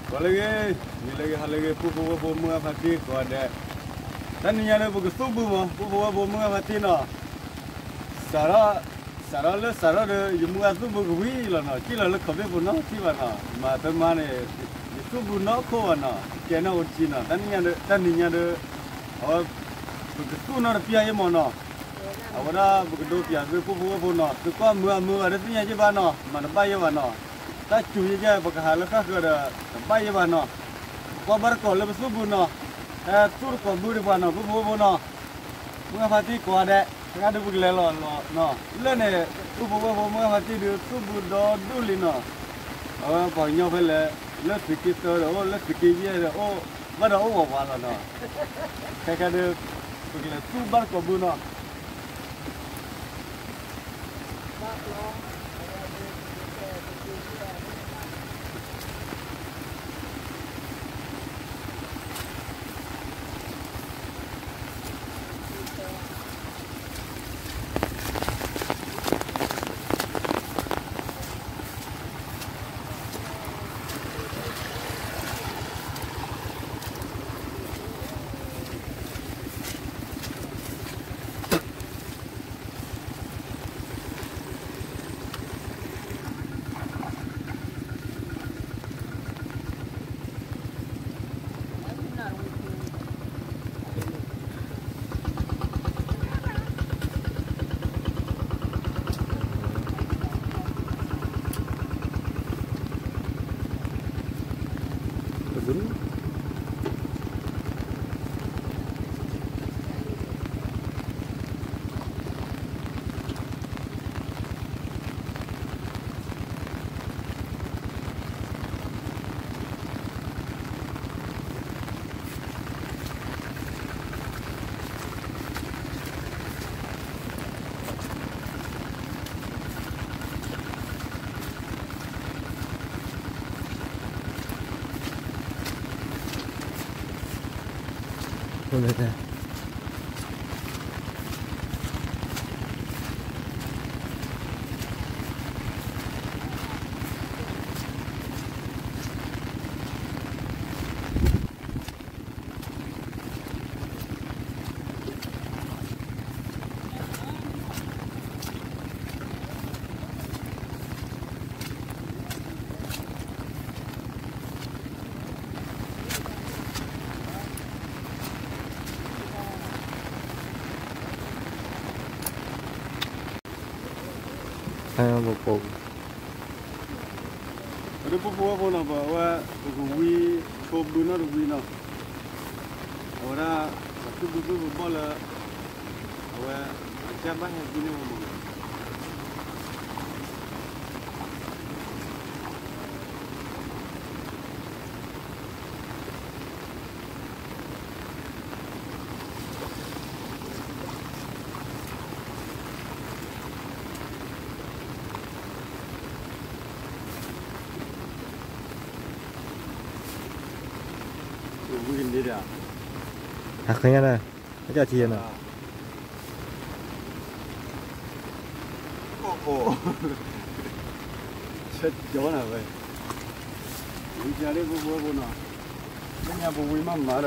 ဂီၤလၢအဂ့ၤ, နံၤလၢအဂ့ၤ, ဟါလၢအဂ့ၤ, ပုၢ်ဖိဝဲၢ်ဖိ မုၢ်ဂၢ်ဖါတံၢ်ကိးဂၤဒဲး, တနံၤညါဒီး ပကသူၣ်ဘုမး ပုၢ်ဖိဝဲၢ်ဖိ မုၢ်ဂၢ်ဖါတံၢ်နီၤ, စးထီၣ်, စးထီၣ်လၢစးထီၣ်ဒီး ယမုၢ်ဂၢ်သူၣ်ဘုကဝံၤလီၤနီၤ, ကံၣ်လီၤလၢ comment ပူၤနီတထံၣ်ဘၣ်နီၤ, မၤတမါန့ၣ်, ယသူၣ်ဘုနီၢ်ခိၣ်ဘၣ်နီၤ, ကဲနီၣ်အိၣ်တဆံနီၤ, တနံၤညါဒီး, တနံၤညါဒီး, အဝဲ, ပကသူၣ်နီတပျၢ်ယဲမးနီၤ, အဝဲဒၣ်ပကဒိးပျးသုပုၢ်ဖိဝဲၢ်ဖိနီၤ, သုကွၢ်မုာ်အမုာ်ဘၣ်ဒီးသ့ၣ်ညါယဲဘၣ်နီၤ, မၤတဘၣ်ယဲဘၣ်နီၤ, တၢ်စူၤယဲယဲ ပကဟးလၢဃၣ်ဃၢၤဒီး, တဘၣ်ယဲဘၣ်နီၤ, ပကွၢ်ဘၣ်တကိးလၢပသူၣ်ဘုနီၤ, ဟဲသူၣ်တကိးဘုဒံးပှၤနီၤ ပုၢ်ဖိဝဲၢ်ဖိနီၤ, မုၢ်ဂၢ်ဖါတံၢ်ကိးဂၤဒဲး, တဂၤဒီးပကလဲၤလီၤလီၤနီၤ, လၢန့ၣ်, ပုၢ်ဖိဝဲၢ်ဖိ မုၢ်ဂၢ်ဖါတံၢ်ဒီးသူၣ်ဘုဒီဒူၣ်လံနီၤ, အဝဲပှၤကညီဖဲလဲၣ်, လၢသုးက့သၢဒီးအိၣ် လၢသုးက့ယဲၢ်ဒီးအိၣ်, ဘၣ်ဒီးအိၣ်ဝးဝးလီၤနီၤ, ခဲခဲဒီး, ပကလဲၤသူၣ်ဘၣ်တကိးဘုနီၤ. ပဒိၣ်ပုၢ်ဖိဝဲၢ်ဖိနီၤ ပဝဲ ပကဝံဆိဘုနီတဝံနီၤ, အဝဲဒၣ် ပသူၣ်ဘုသူၣ်ဘုဘီၣ်လၢ အဝဲ အကၢ်ဘၣ်ဟဲကံန့ၢ်ဝဲမးနီၤ. အဃိညါန့ၣ် အကၢ်ထံယဲနီၤ. ဆဲးကၠီနၤဝဲ, ဝံၤပျၢ်လၢပဝဲပနီၤ, မ့ၢ်ညါပဝံမးမး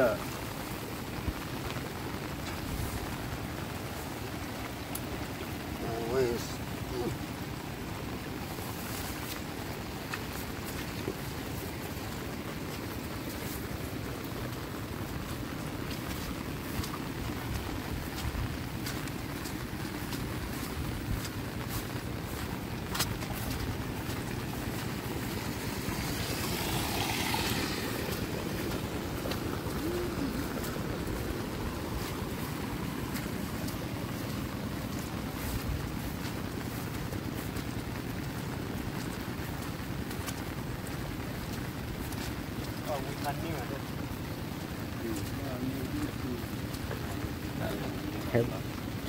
ဒီး ဝဲ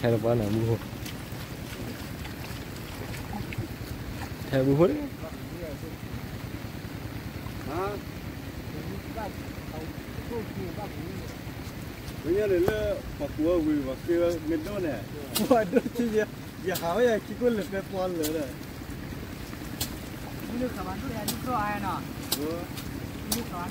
ထဲတပှၢ်နၤမုၢ်, ထဲမုၢ်ဖိန့ၣ်, ဝဲညါန့ၣ်လၢ ပှၤကူၤဝဲဝံၤ ပှၤဃ့ဝဲမ့ၢ်ဒိၣ်န့ၣ်, ပှၤဒိၣ်ထံယဲ, ယဟးဝဲယၤခံကိၣ်လၢာ်ဖဲပှၤလၢာ်ဒီး, မ့ၢ်လၢခးဘၣ်ဒိၣ်ယၤဒိၣ်ထီၣ်အါနီၤ, မ့ၢ်လၢခးဘၣ်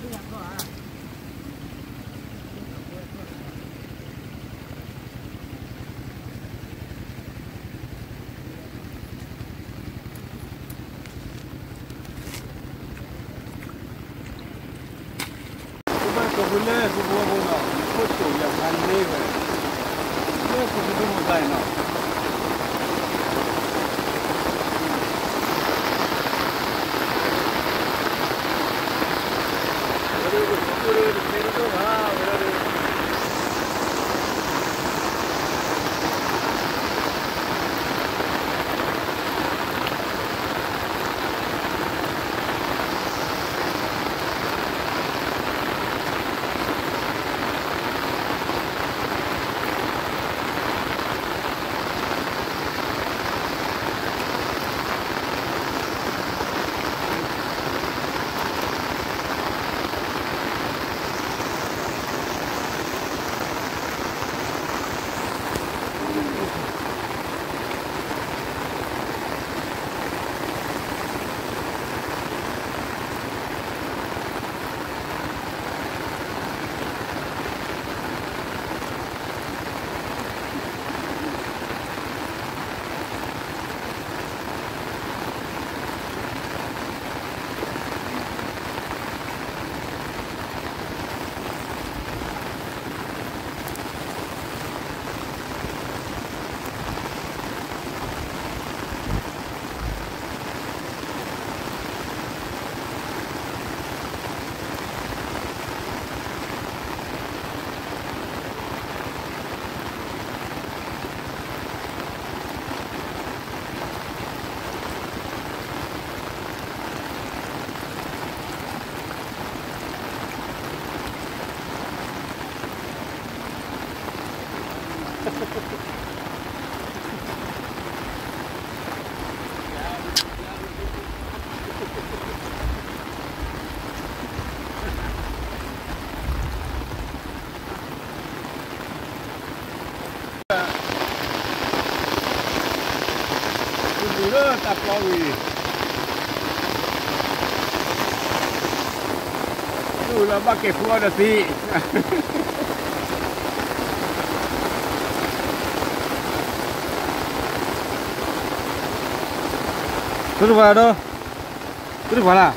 ပလူၤလၢတၢ်ပျီဝံၤ, ပလူၤလၢဘၣ်ကဲၤဖိအီၤဒီးသံ, သုတပှၤဒီး, သုတပှၤလၢ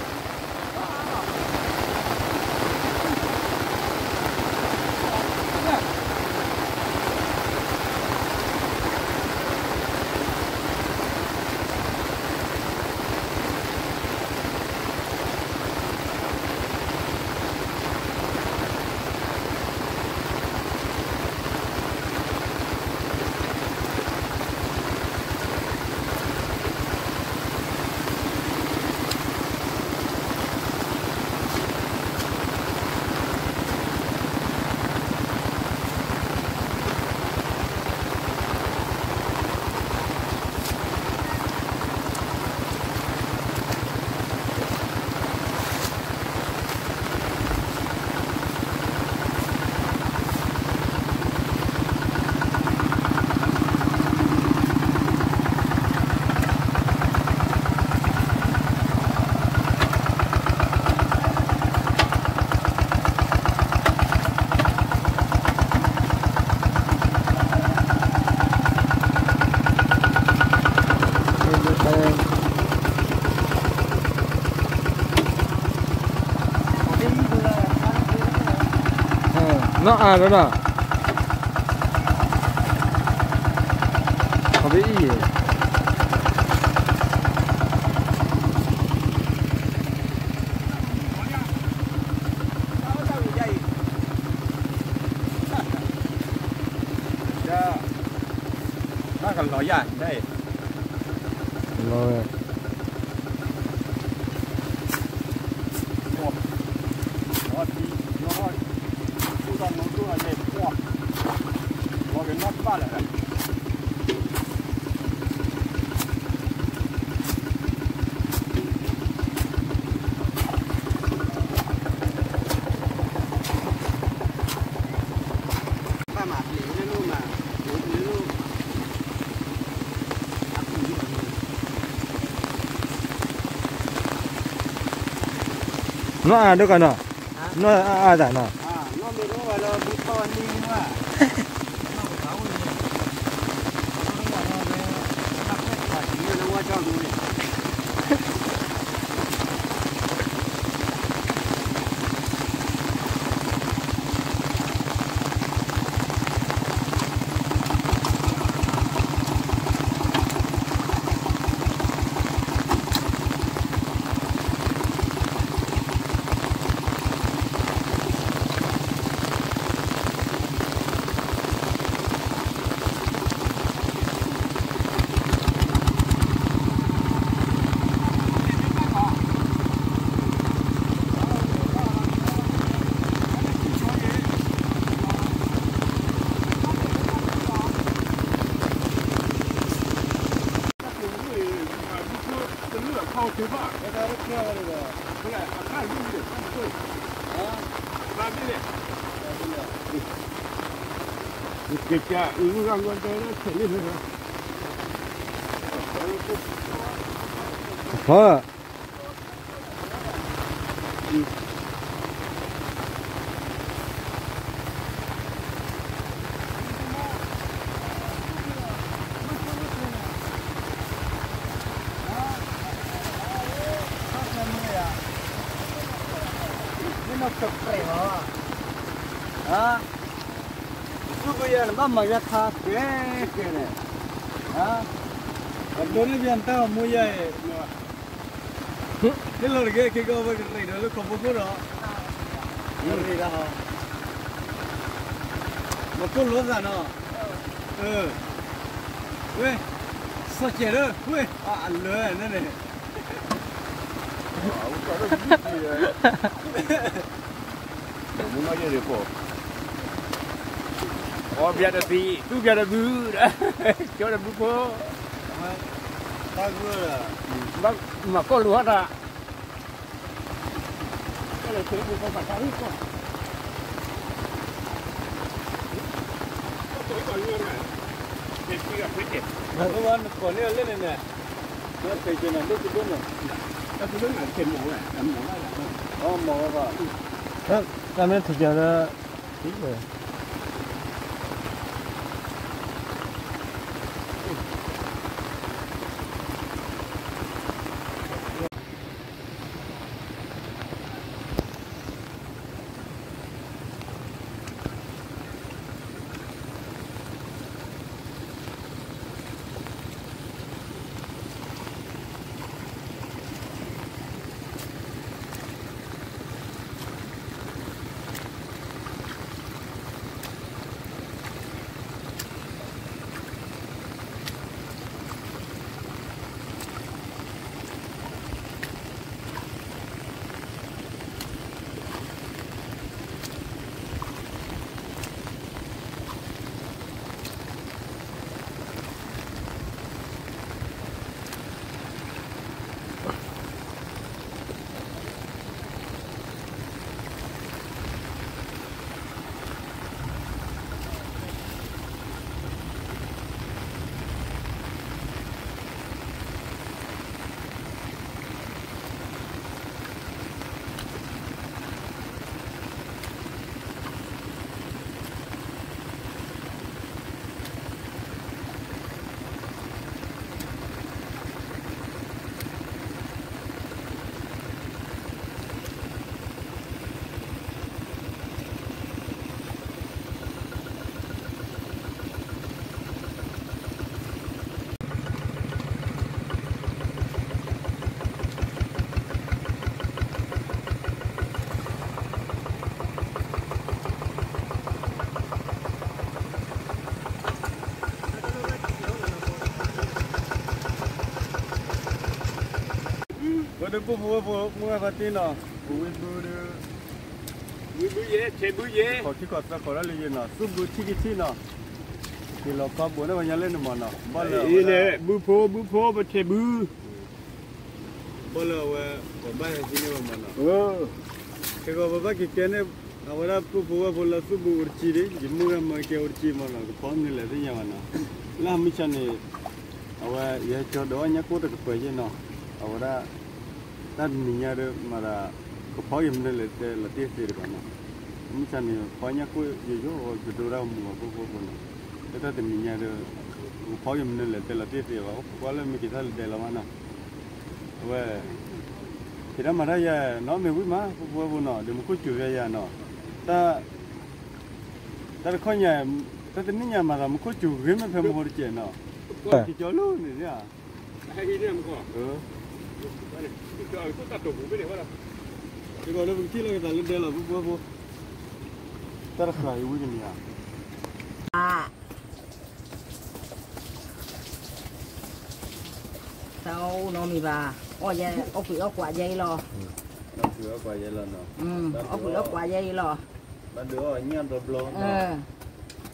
နီၢ်အါဒီးနီၤ, အဘ့ၣ်အံၤ, ဘၣ်ကလီၤယၤန့ၣ်, လီၤဝဲ. နီၢ်အါဒိၣ်ကနီၤ, နီၢ်အါအါသးနီၤ. ဖီ မ့ၢ်နီၢ်ကပြဲးလီၤ, ဟါ, သူၣ်ဘုယၤနဘၣ်မၤယါခါကဲကဲန့ၣ်, ဟါ, အဒိန့ၣ်ဘၣ်နတၢ်မူယါအံၤ, ဟ့ၣ်လီၤတက့ၢ် ခဲကီၢ်ဝဲကရံးဒီးလၢခီဖိခိၣ်ဒီး, ကရံးဒၣ်ဟီ, မကိၣ်လိသးနီၤ, ဝဲ, စီၤစဲးလၢ ဝဲ, အလၢန့ၣ်န့ၣ် မူနီၢ်ယဲၢ်ဒၣ်ကိး, အီၣ်ဘျါတသံ, သူၣ်ဘျါတဘု, ကၠီတဘုဖိ, မၤကိၢ်လိဟီၣ်တၢ်, နကိးန့ၢ်အီၤလၢန့ၣ်န့ၣ်, နဖဲက့ၤနၤဒိၣ်ကဒိၣ်န့ၣ်, မၤဝဲဘၣ်, တၢ်မ့ၢ်ထူးပျးလၢ ပှၤဒုးပူဖိဝဲဖိမုၢ်ဂၤဖါတ့ၢ်နီၤ, ပဝံဘုဒုး, ဝံဘုယဲ, ထဲဘုယဲ, ခိးခံခိးသၢခိးဒၣ်လၢယဲနီၤ, သူၣ်ဘုထံၣ်ကထံၣ်နီၤ, က့ၤလီၤခီဘိးန့ၢ်ဝဲညါလၢနမၤနီၤ, ဘၣ်လၢ, ဘုဖိဘုဖိပထဲဘု ဘၣ်လၢအဝဲ, ပဘၣ်ဟဲသံန့ၢ်ဝဲမးနီၤ, ခဲကီးပဘၣ်က့ၤကဲန့ၣ်, အဝဲဒၣ်ပူဖိဝဲဖိလၢသူၣ်ဘုအိၣ်တကံဒၣ်, ယမုၢ်ဂၤမၤကဲအိၣ်တကံမးနီၤ, ကဖီမနုၤလဲၣ်သ့ၣ်ညါဘၣ်နီၤ, လၢမုၢ်ဆါန့ၣ်, အဝဲယဟဲကၠီဒီးညါကိၣ်တကပၤယဲနီၤ, အဝဲဒၣ်, တၢ်တနံၤညါဒီးမၤသး ကဖီက့ၤမနုၤလဲၣ်တဲလီၤတ့ၢ်သ့တဘၣ်နီၤ, မုၢ်ဆါန့ၣ် ဖီညၣ်ကိၣ်ယိယိကဒိတၢ်ကမူၤဘၣ်ဖိဖိဖိနီၤ, လၢတၢ်တနံၤညါဒီး ကဖီက့ၤမနုၤလဲၣ်တဲလီၤတ့ၢ်သ့ဘၣ် အိၣ်ဖှိၣ်လၢမ့ၢ်က့ၤတၢ်လၢဒဲးလီၤမးနီၤ, အဝဲ ဖံးတၢ်မၤတၢ်ယၤ နီတမံၤဝံၤမး ဖိဖိဖိနီၤ ဒီးမူခိၣ်စူၤဖဲယၤနီၤ, တၢ် တၢ်တခီညါ တၢ်တနံၤညါမၤသးမူခိၣ်စူၤဂ့ၤမ့ၢ်ဖဲမဟိတကဲးနီၤ, ကၠီလူန့ၣ်ဧါ, ဒီးပကထံၣ်လီၤက့ၤသးလၢဒဲးလီၤ ဖိဖိဖိ, တၢ်တဃာ်အံၤဝံၤတနံၤဧါ, တၢ်အီၣ်နီတမံၤဘၣ်, အီၣ်ကွံာ်အီၣ်ကွးယဲအံၤလီၤ, အီၣ်ကွံာ်အီၣ်ကွးယဲအံၤလီၤ, တၢ်ပှၤ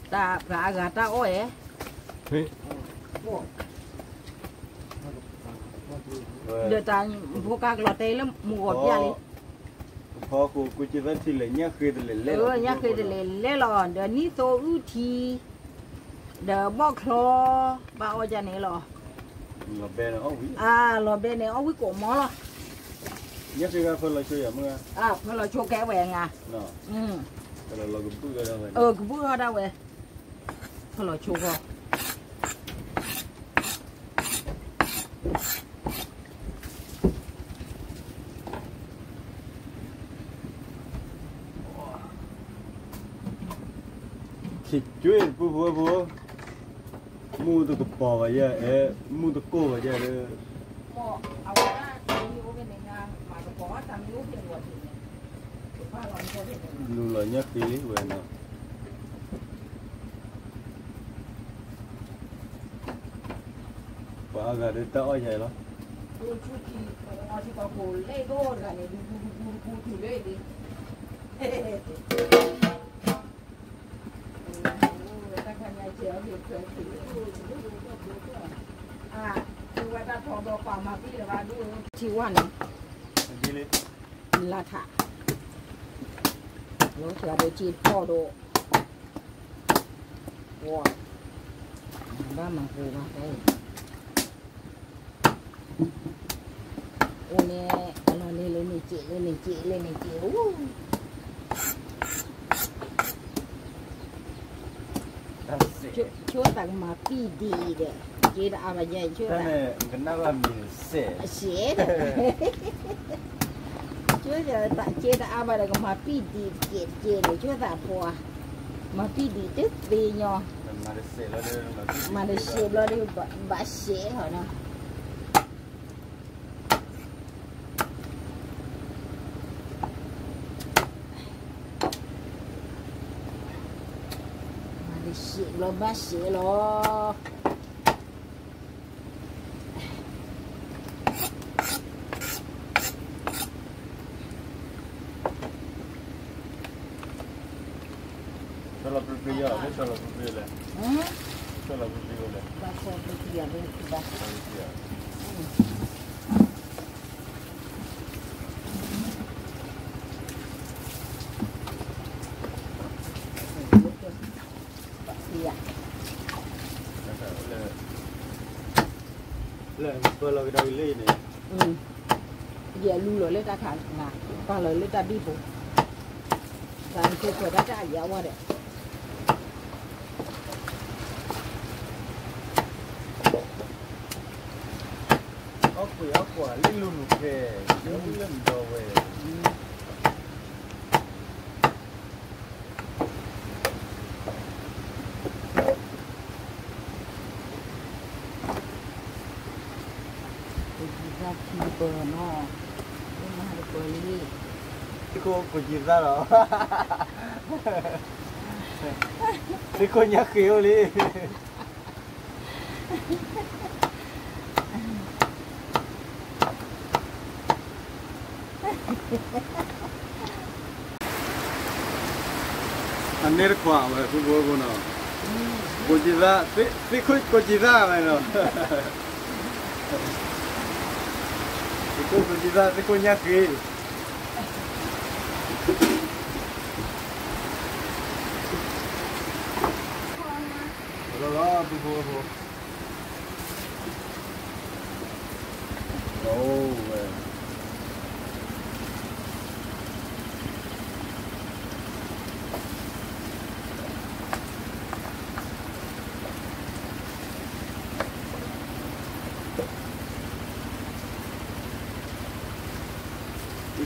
အါဂၤတၢ်အီၣ်ဧါ, ဒီးတၢ်ဖိကါကလီၤတဲလၢမူဂီၤပျၢ်လံ, ဖီခိၣ်ကူစံသၣ်ထံလဲၣ် ညၣ်ဃ့တလဲၣ်လဲၣ်လီၤ, ညၣ်ဃ့တလဲၣ်လဲၣ်လီၤ ဒီးနံၣ်သိအုၣ်ထံ ဒီးဘီၣ်ချီ ဘၣ်အီၣ်ဒ်န့ၣ်လီၤ, လီၤဘဲန့ၣ်အီၣ်ဝံၤကိးမီၤလီၤ, ညၣ်ဃ့ဂၤဖၢလီၤဆိယၤမုၢ်ဂၤ, ဖၢလီၤဆိကဲဝဲငါ, ကဘုၣ်ထီၣ်ဒၣ်ဝဲ, ဖၢလီၤဆိဃီ ထံၣ်ကွ့ၢ်ဖိဖိဖိ, မူတကပီၤဘၣ်ယဲ, မူတကိၢ်ဘၣ်ယဲလၢ, လူလီၤညၣ်ဃ့ဝဲနီၤ, ပှၤအါဂၤဒီးတၢ်အီၣ်ယၤလီၤ, ထံဝါန့ၣ်, လါထး, လီၤဆီဒီးက့ၤဖီၣ်ဒီး, ပှၤ, ဘၣ်မၤပူၤဘၣ်ဖဲအံၤ အိၣ်န့ၣ်, အလီၤလ့လၢန့ၣ်က့ၤလၢန့ၣ်က့ၤ, အိၣ်, ဆိသးကမၤပံာ်ဒံးဒီး, က့ၤတအါဘၣ်ယဲ, ဆိသး, ကနၣ်ဘၣ်မံၤစဲး, စဲးဒီး, ဆိသးက့ၤတအါဘၣ်ဒီးကမၤပံာ်ဒံးတက့ၢ်တက့ၢ်န့ၣ် ဆိသးပှၤ, မၤပံာ်ဒံးတသ့ညီ, မၤတစဲးဘျီဒီး, ဘၣ်စဲးလီၤနီၤ မၤတစဲးဘျီဘၣ်စဲးလီၤ. ဆီလီၤပျံၤပျံၤယၤ, မ့ၢ်ဆီလီၤပျံၤပျံၤလဲၣ်, ဆီလီၤပျံၤပျံၤလဲၣ်, ဘၣ်ဆီလီၤပျံၤပျံၤယၤ, လၢပၢလီၤကဒီးအံၤလၢအံၤန့ၣ်, ယလူလီၤလၢတၢ်ခးနၤ, ပာ်လီၤလၢတၢ်ဘံၣ်ပူၤ, တၢ်နဖိခွဲးတၢ်တၢ်အယၤဝဲဒီး အီၣ်ကွံာ်အီၣ်ကွၢ်လၢလူၤနုာ်ဖဲ, လၢဝံလၢမဒီဝဲ, ပှၤခံပၢၤနီၤ, ပှၤလံ, သ့ၣ်ခိၣ်ကိးကံသၣ်လီၤ, သ့ၣ်ခိၣ်ညၣ်ဃ့အိၣ်လံ. အန့ၣ်တခွးဝဲ ဖိဖိဖိနီၤ, ကိးကံသၣ်, သ့ၣ်ခိၣ်ကိးကံသၣ်ဝဲနီၤ, သ့ၣ်ခိၣ်ကိးကံသၣ် သ့ၣ်ခိၣ်ညၣ်ဃ့ လီၤလီၤ ဖိဖိဖိ, အိၣ်ဝဲ,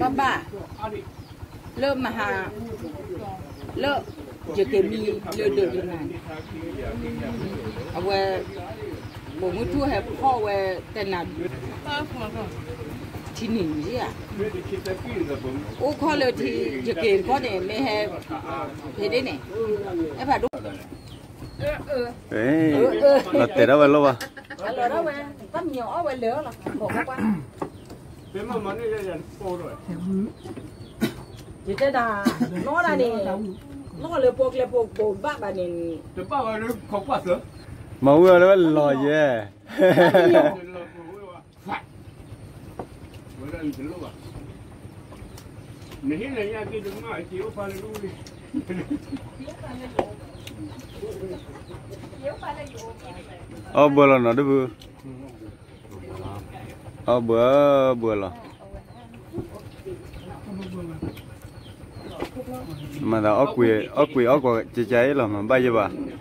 ဘၣ်ဘၣ် လၢမဟါ လၢ ယက့ၤမံလၢဒိးတနၤန့ၣ် အဝဲ ပိာ်မုၣ်ထူၣ်ဟဲဖီၣ်ဝဲတနၤ ထံနံၤဧါ အိၣ်ခီၣ်လၢထံ ယက့ၤခီၣ်န့ၣ် မ့ၢ်ဟဲ ဖဲဒ်န့ၣ် အဲၣ်ဖးဒိၣ် လီၤတဲာ်ဒၣ်ဝဲလိၣ်ဘၣ် အလီၤဒၣ်ဝဲ တၢ်မံအီၣ်ဝဲလၢလီၤ ခိးကွၢ်ကွၢ် ယတဲဒၣ် နီၢ်ဒၣ်န့ၣ် နီၢ်လၢပှိၢ်ကျဲပှိၢ်ဘၣ်ဘၣ်န့ၣ် တဘၣ်ဝဲလၢခိးကွၢ်သၢ မၤဝံၤအီၤလၢဝဲလီၤယဲ နဟ့ၣ်လၢညါက့ၤတမၣ်က့ၤအိၣ်ဖးလၢလူၢ် အီၣ်ဘှဲလီၤနီၤဒုးဘု အီၣ်ဘှဲဘှဲလီၤ မၤသး အီၣ်ကွံာ်အီၣ်ကွံာ်ကကဲအံၤလီၤ မၤဘၣ်ယဲဘၣ်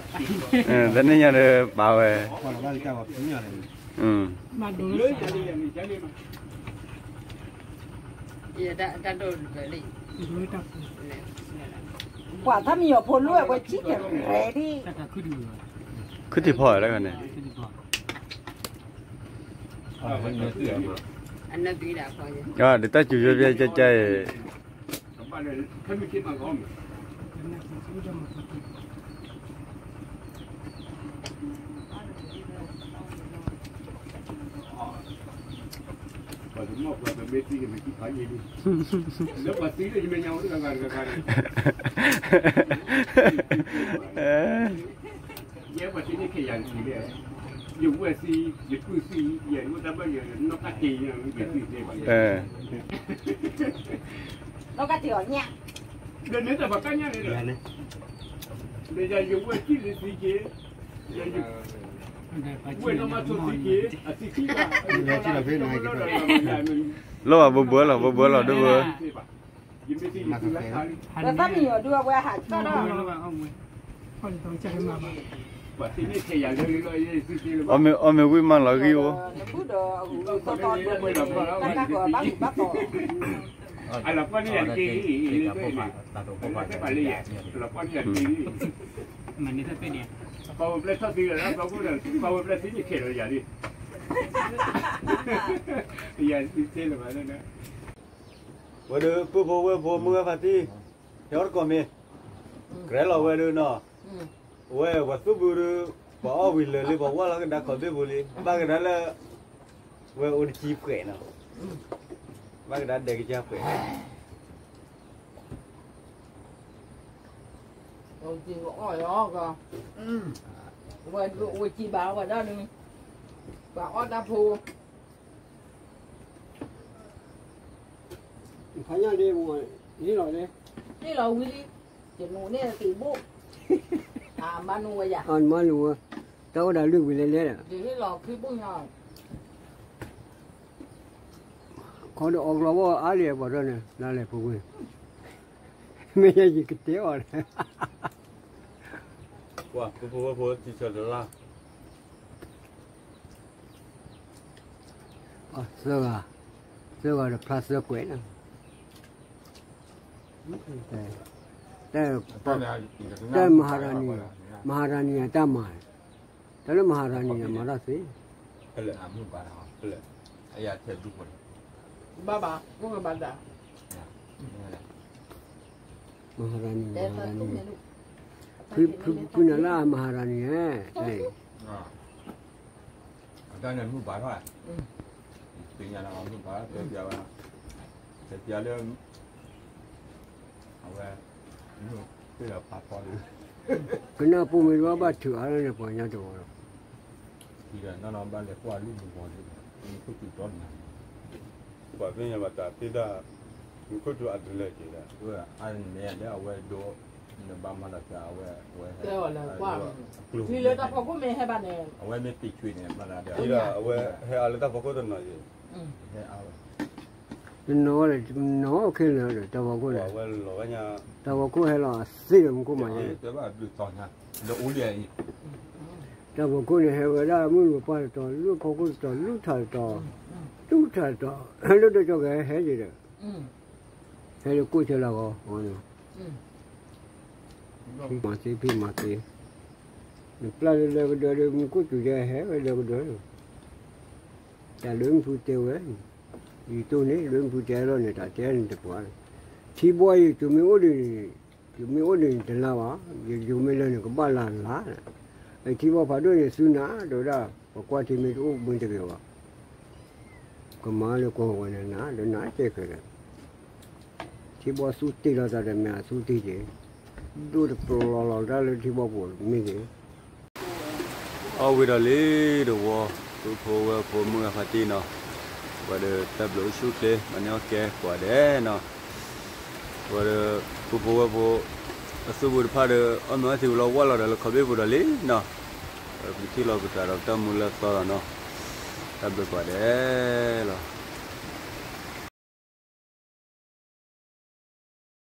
တနံၤညါဒီးပာ်ဝဲ ပှၤတၢ်မံယီၤဖိလိၣ်ဝဲ ပှၤကံၣ်ကရဲဒ် ခုထံဖီၣ်ဝဲဒၣ်န့ၣ် ဒ်တၢ်စူၤယိဖဲကကဲအံၤ နီၢ်ကါတ့ၢ်အီၤညၣ် လီၤဘၣ်ဘှဲဘှဲလီၤ ဘှဲဘှဲလီၤ ဒိၣ်ဘှဲ ပသၣ်မံယီၤဒုးအဝဲဟးကၢၣ်ဒီး အီၣ်မ့ၢ်ဝံၣ်မးလီၤဂံၢ်အိၣ် နဘူၣ်ဒီးအဂုၤသီသီဒိၣ်ဘှဲလီၤ တၢ်ကီဘၣ်ဂုၤဘၣ်သီ အလီၤကွၢ်န့ၢ်ယၤတက့ၢ် လၢတၢ်ပာ်လၢယၤ အလီၤကွၢ်န့ၢ်ယၤတက့ၢ် ပှၤဝဲပျဲၢ်ထီၣ်သံလီၤ ပှၤဝဲပျဲၢ်သံန့ၣ်ခဲလၢာ်ယၤလံ ယၤသ့လၢၤဘၣ်လၢ ဝဲဒီး ပုၢ်ဖိဝဲၢ်ဖိ မုၢ်ဂၢ်ဖါတံၢ် ဟဲအီၣ်တကိးမ့ၢ် ကရဲလီၤဝဲဒၣ်နီၤ ဝဲပှၤသူၣ်ဘုဒုး ပှၤအီၣ်ဝံၤလၢာ်လံ ပှၤဝၢ်လီၤကဒါခီၣ်ဘ့ၣ်ပူၤလံ ဘၣ်ကဒါလၢ ဝဲအိၣ်တကံပှဲၤနီၤ ဘၣ်ကဒါဒဲးကစၢ်ပှဲၤ ဝဲစံးဘၣ်ဝဲဒၣ်န့ၣ် ပှၤအီၣ်တၢ်ဖိ ခါညါဒ် ဟ့ၣ်လီၤန့ၣ် ဟ့ၣ်လီၤဝံၤလံ ယနူၤန့ၣ်သ့ဘိၣ် အမါနူၤဝဲယၤ အမါနူၤဝဲ တၢ်အိၣ်ဒၣ်လွံၢ်ဝံၤလဲၤလဲၤဒီး ယဟ့ၣ်လီၤခံဘိၣ်ညါ ခီဒီးအီၣ်ကျီဘီအါလံအပှၤထီၣ်န့ၣ် လါလဲၤဖိခွါ မ့ၢ်ယဲယကတဲအီၤ ပှၤဖိဖိဖိဖိ တံၤဆၢတလါ သၢဂၤ သၢဂၤဒီးဖျါသၢကွဲးနီၤ တၢ်မဟာရာဏီ မဟာရာဏီအတၢ်မၤ တၢ်လၢမဟာရာဏီအမၤတၢ်သ့ ဖဲလဲၣ်အမုၢ်ဘၣ်တၢ် ဖဲလဲၣ် အယၤထဲဒူၣ်ဖိန့ၣ် ဘၣ်ဘၣ် အိၣ်ဝဲဘၣ်ဒၣ် မဟာရာဏီ မဟာရာဏီ ဖုဖုနလၢ မဟာရာဏီ ဟဲ အတၢ်န့ၣ်မုၢ်ဘၣ်ထီၣ် သ့ၣ်ညါလၢမုၢ်ဘၣ် တဲပျးဝဲ တဲပျးလၢ အဝဲ မုၢ်သ့ၣ်ဒီးဖးဖီဒုး ကနၢ်ပူၤမ့ၢ်တဘၣ်ဘၣ်ထုးအါလၢန့ၣ် ပှၤညါတဝီလီၤ ဒီးနီၢ်နီၢ်ဘၣ်လဲၤကွၢ်လူၢ်မုၢ်ဂီၤဒုး မုၢ်ခိၣ်တုၤတီနၤ ပှၤသ့ၣ်ညါဘၣ်တၢ်သ့ဒၣ် မုၢ်ခိၣ်တုၤအတလၢက့ၤဒၣ် အါန့ၣ်လၢအဝဲဒိး နဘၣ်မၤဒီးအဝဲ, အဝဲ, ကျိၤလၢတၢ်ဖီခိၣ်မ့ၢ်ဟဲဘၣ်န့ၣ်, အဝဲမ့ၢ်တံၢ်ဆွံန့ၣ်, အဝဲဟဲအါလၢတၢ်ဖီခိၣ်တနီၤယဲ, တနီၤ, တနီၤခဲလၢာ်ဒီး တၢ်ဖီခိၣ်န့ၣ်, တၢ်ဖီခိၣ်ဟဲလီၤအသ့ဒီးမူခိၣ်မးယဲ, တၢ်ဖီခိၣ်န့ၣ်ဟဲဝဲဒၣ်မုၢ်နုာ်ပှၢ်တတီၤ, လၢဖီခိၣ်တတီၤ, လူထးတတီၤ, လူထးတတီၤ, လၢဒိၣ်ကၠီကဟဲယဲဒီး ဟဲလၢကိၣ်ဆၢလၢဂီၤ, မၤသ့ဖံးမၤသ့, နပျၢ်လၢလၢကဒၢဒီး မူခိၣ်စူၤယဲဟဲဝဲလၢကဒၢ, တၢ်လၢမူဖုတဲဝဲ, ယတိၢ်န့ၣ် လၢမူဖုတဲလီၤန့ၣ် တၢ်တဲန့ၣ်တပှၤ, ထံဘီယံၤ တုၤမ့ၢ်အိၣ်ဒံးန့ၣ်, တုၤမ့ၢ်အိၣ်ဒံးန့ၣ်တလါဘၣ်, ယယိၤမ့ၢ်လၢန့ၣ် ကဘၣ်လၢလါ, ထံဘီဖးဒိၣ်န့ၣ် သုနၤဒိၣ်ဒၣ်, ပကွၢ်ထံမ့ၢ်တအိၣ်မ့ၢ်တဂ့ၤဘၣ်, ကမၤလၢကီၢ်ဝဲန့ၣ်နၤ ဒီးနၤစဲဃဲၤဒီး, ထံဘီသူတ့ၢ်လီၤသးဒီးမ့ၢ်အသူတ့ၢ်က့ၤ, ဒိၣ်တပျီၤလီၤတၢ်လၢထံဘီပူၤမ့ၢ်ဂ့ၤ အီၣ်ဝံၤဒီးလံတဝီ, ပုၢ်ဖိဝဲၢ်ဖိမုၢ်ဂၤဖါတံၢ်နီၤ, ပှၤဒီးတၢ်ဘျုးအိၣ်ဆူၣ်ချ့ မၤန့ၢ်အီၣ်ကဲကိးဂၤဒဲးနီၤ, ပှၤဒီး ပုၢ်ဖိဝဲၢ်ဖိ အသူၣ်ပူၤတဖၣ်ဒီး အီၣ်မ့ၤအီၣ်ထံဝံၤလီၤ ဝၢ်လီၤဒီးလၢခီဘ့ၣ်ပူၤဒီးလံနီၤ, ပထံၣ်လီၤပသးဒီးတၢ်မူလၢအသီလီၤနီၤ, တၢ်ဘျုးကိးဂၤဒဲးလီၤ.